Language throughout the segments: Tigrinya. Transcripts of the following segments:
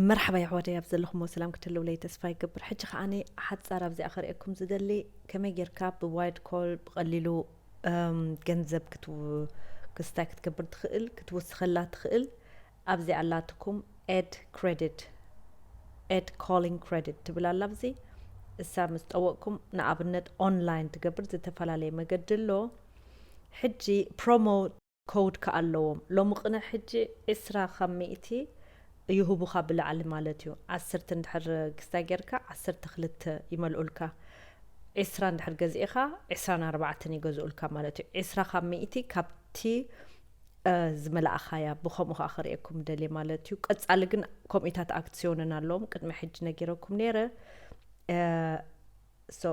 መርሓባ የሕዋተይ፣ ኣብ ዘለኹሞ ሰላም ክትህልውለይ ተስፋ ይገብር። ሕጂ ከዓኒ ሓጻር ኣብዚኣ ከርእየኩም ዝደሊ ከመይ ጌርካ ብዋይድ ኮል ብቐሊሉ እም፣ ገንዘብ ክትው- ክስታይ ክትገብር ትኽእል ክትውስኸላ ትኽእል። ኣብዚ ኣላትኩም ኤድ ክሬዲት፣ ኤድ ኮሊንግ ክሬዲት ትብል ኣላ። ኣብዚ እሳ ምስ ጠወቕኩም ንኣብነት ኦንላይን ትገብር ዝተፈላለየ መገዲ ኣሎ። ሕጂ ፕሮሞ ኮድ ከኣ ኣለዎም። ሎሚ ቅነ ሕጂ ዕስራ ካብ ሚእቲ ይህቡኻ ብላዕሊ ማለት እዩ። ዓሰርተ እንድሕር ክስታይ ጌርካ ዓሰርተ ክልተ ይመልኡልካ። ዕስራ እንድሕር ገዚእኻ ዕስራን ኣርባዕተን ይገዝኡልካ ማለት እዩ። ዕስራ ካብ ሚእቲ ካብቲ እ፣ ዝመላእኻያ ብኸምኡ ከዓ ክርእየኩም ደልየ ማለት እዩ። ቀጻሊ ግን ከምኡታት ኣክሲዮንን ኣለዎም። ቅድሚ ሕጂ ነጊረኩም ነይረ። እ፣ so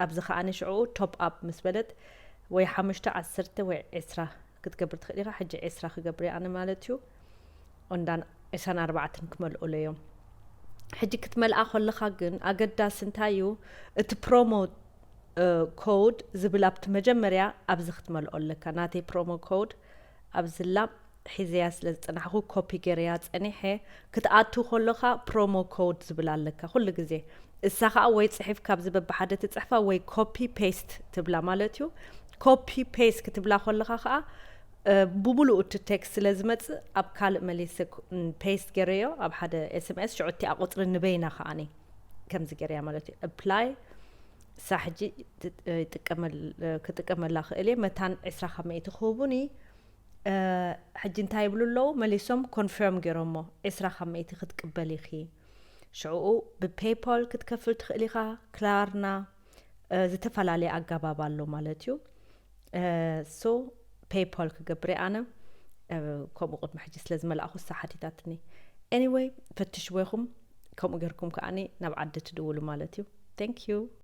ኣብዚ ከዓኒ ሽዑ ቶፕ ኣፕ ምስ በለት ወይ ሓሙሽተ ዓሰርተ ወይ ዕስራ ክትገብር ትኽእል ኢኻ። ሕጂ ዕስራ ክገብር እየ ኣነ ማለት እዩ። እንዳን ዕስራን ኣርባዕተን ክመልኡለ እዮም። ሕጂ ክትመልኣ ከለኻ ግን ኣገዳሲ እንታይ እዩ? እቲ ፕሮሞ እ፣ ኮድ ዝብል ኣብቲ መጀመርያ ኣብዚ ክትመልኦ ኣለካ። ናተይ ፕሮሞ ኮድ ኣብዝላ ሒዘያ ስለ ዝጸናሕኩ ኮፒ ገይረያ ጸኒሐ። ክትኣቱ ከለኻ ፕሮሞ ኮድ ዝብል ኣለካ ኩሉ ግዜ። እሳ ኸኣ ወይ ጽሒፍ ካብዚ በብሓደ ትጽሕፋ ወይ ኮፒ ፔስት ትብላ ማለት እዩ። ኮፒ ፔስት ክትብላ ከለኻ ኸኣ እ፣ ብሙሉኡ እቲ ቴክስት ስለ ዝመጽእ ኣብ ካልእ መሊሰ ክ- ም፣ ፔስት ገይረዮ ኣብ ሓደ ኤስኤምኤስ። ሽዑ እቲኣ ቁጽሪ ንበይና ከኣኒ ከምዚ ገይረያ ማለት እዩ። ኣፕላይ እሳ ሕጂ ት- እ፣ ይጥቀመል- እ፣ ክጥቀመላ ክእል እየ። መታን ዕስራ ካብ ሚእቲ ክህቡኒ። እ፣ ሕጂ እንታይ ይብሉ ኣለዉ? መሊሶም ኮንፈርም ገይሮሞ ዕስራ ካብ ሚእቲ ክትቅበል ኢኺ። ሽዑኡ ብፔይፓል ክትከፍል ትኽእል ኢኻ። ክላርና እ፣ ዝተፈላለየ ኣገባብ ኣሎ ማለት እዩ። ሶ ፔይፓል ክገብር እየ ኣነ። እ፣ ከምኡ ቅድሚ ሕጂ ስለ ዝመላእኹ እሳ ሓቲታትኒ። ኤኒወይ ፈትሽዎ ኢኹም። ከምኡ ጌርኩም ከዓኒ ናብ ዓዲ ትድውሉ ማለት እዩ። Thank you።